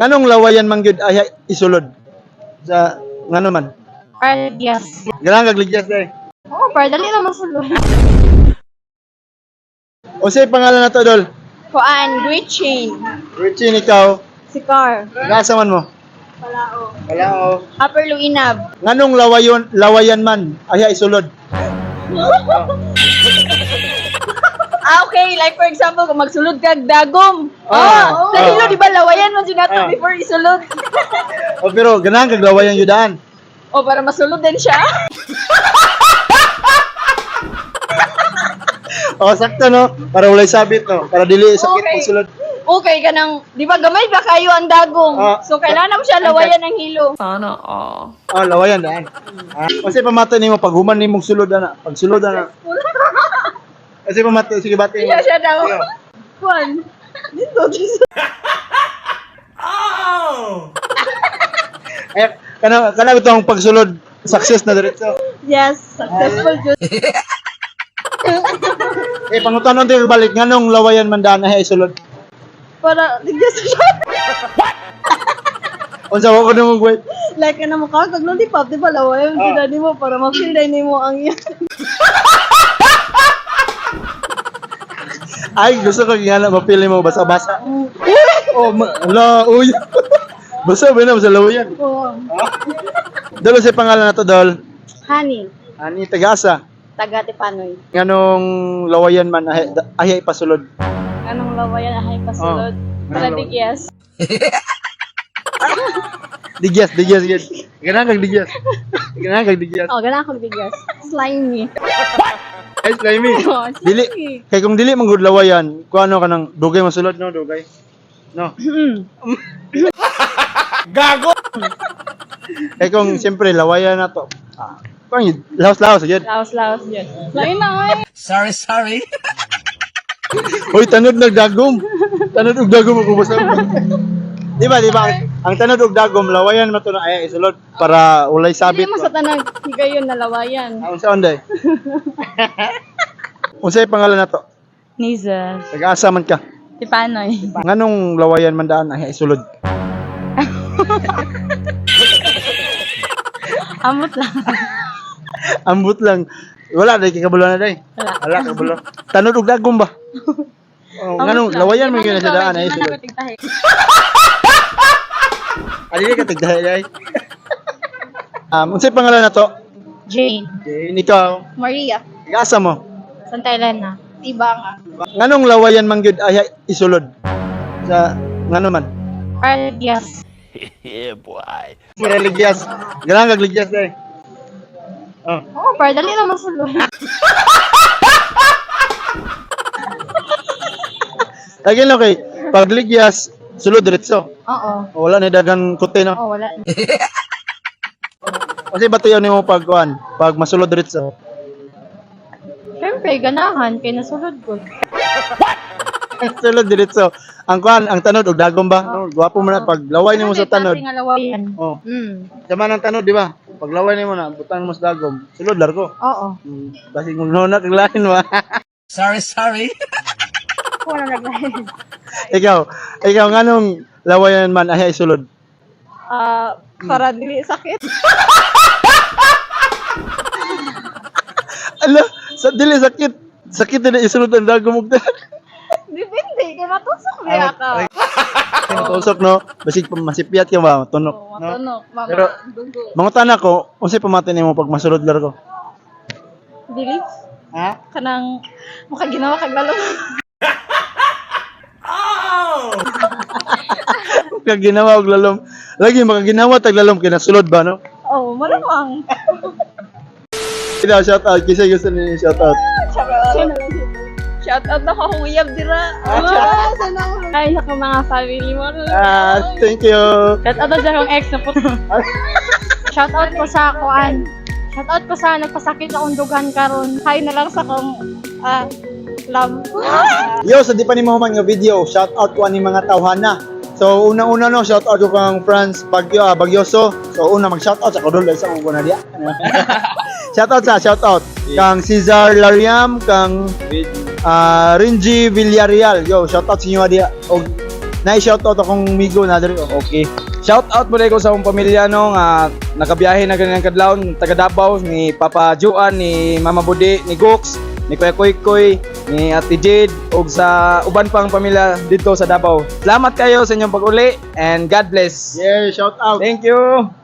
Nganong lawayan man gyud ay isulod? Sa ngano man? Para yes. Ganahan kag ligyas day. Oo, para dali naman sulod. Unsay pangalan nato, Dol? Kuan, Gretchen. Richie, ikaw. Si Car. Nasa man mo? Palao. Wala. Upper Luinab. Nganong lawayan man ay isulod? Ah, okay. Like for example, kung magsulod kag dagom. Ah. Oh, sa hilo, di ba, lawayan man siya nato Ah. before isulod. O pero ganahan kag lawayan yudaan. O, para masulod din siya. O sakto no, para walay sabit no, para dili sakit Okay. pagsulod. Okay, kanang, di ba, gamay ba kayo ang dagong? Ah. So, kailangan mo siya lawayan ng hilo. Sana all. Ah, lawayan daan. Ah, kasi pamata nimo pag human nimong sulod ana, pag sulod ana. Kasi pamata sige bati mo. Siya siya daw. Sige. Kuan. Dito, dito. Eh, kana kana bitong pagsulod success na diretso. Yes, successful jud. Eh, pangutanon tayo balik nganong lawayan man daan ay isulod? Para, ligtas siya. Unsa wa ko nimo wait. Like, ano mo ka, kag lollipop, di ba, lawayan Ah. jud nimo para ma-feel din nimo ang iya. Ay, gusto ko nga na mapili mo basa-basa. Oh, ma la, uy. Basa ba na sa lawayan? Oo. Dolo sa pangalan na to, Dol. Honey. Ani tagasa. Taga Tipanoy. Nganong lawayan man ay, ay ipasulod? Anong lawayan ahay pasulod? Oh. Para digyas. Digyas, digyas, digyas. Ganahan kag digyas. Ganahan kag digyas. Oh, ganahan kog digyas. Slimy. Ay, slimy. Oh, Dili, slimy. kay kung dili man gud lawayan, kung ano ka nang dugay masulod no, dugay. No. Gago. Kay kung siyempre lawayan na to. Ah, kung laos-laos gyud. Laos-laos yun. Lain na, oy. Sorry, sorry. Hoy, tanod nagdagom. Tanod og dagom ako basta. Di ba, di ba? Ang tanod og dagom lawayan man to na ay isulod para walay Hindi sabit. mo sa tanang higayon na lawayan. Ang unsa day? Unsay pangalan na to? Niza. Taga-asa man ka. Tipanoy. Nganong lawayan man daan ay isulod? Amot lang. Ambot lang. Wala day kay kabalo na day. Wala. Wala kabalo. Tanod og dagom ba? Oh, nganong lawayan man gyud na sa daan ay isulod. Ali ka tigdahay day. Unsay pangalan na to? Jane. Jane, ikaw. Maria. Taga-asa mo? Santa Elena. Tibanga. Nganong lawayan man gyud ay isulod? Sa ngano man? Para digyas. Para ligyas. Ganahan kag ligyas day. Oh. Oo, para dali naman sulod. Lagi no kay pag ligyas sulod diretso. Oo. Wala ni dagan kote no. Oo, wala. Kasi batayon nimo pag kuan, pag masulod diretso. Siyempre, ganahan. Kay nasulod ko. Sulod diretso. Ang kuan, ang tanod og dagom ba? No, gwapo man na pag laway nimo sa tanod. Nga lawayan. Oh, Mm. sama ng tanod, di ba? Pag laway nimo na, butang mo sa dagom. Sulod largo. Oo. Basig mo no na kaglain ba? Sorry, sorry. Wala naglahin. Ikaw, ikaw nganong lawayan man ay sulod? Ah, para dili sakit. Ala, sa dili sakit. Sakit na isulod ang dagom og Depende, kay matusok biya ka. Tusok no. Basig pa masipyat ka ba, tunok. Oh, No? matunok, mama, Pero- dugo. Mangutan ako, unsay pamati nimo pag masulod largo? Dili, Ha? kanang makaginawa kag lalom. Kaginawa og lalom. Lagi makaginawa tag lalom kay nasulod ba no? Oh, malamang. Ikaw, shout out. Kisa gusto niyo shout out. Shout out. Shout out na akong uyab dira. Ah, sana Ay, sa akong mga family mo. Ah, thank you. Shout out sa akong ex na po. Shout out ko sa kuan. Shout out ko sa nagpasakit akong dugan karon. Hi na lang sa akong love. Yo, sa di pa ni mahuman nga video, shout out ko ani mga tawhana. So unang-una no, shout out ko kang Franz Bagyo, Bagyoso. So una mag shout out sa kodol sa akong na diya. Shout out sa shout out kang Cesar Lariam, kang Rinji Villarreal. Yo, shout out sa inyo diya. Og Na shout out akong migo na diri, oh. Okay. Shout out mo ko sa akong pamilya, no, nga nakabiyahe na ganing kadlawon taga Davao, ni Papa Juan, ni Mama Budi, ni Gox, ni Kuya Koy Koy, ni Ate Jade ug sa uban pang pamilya dito sa Davao. Salamat kayo sa inyong pag-uli and God bless. Yeah, shout out. Thank you.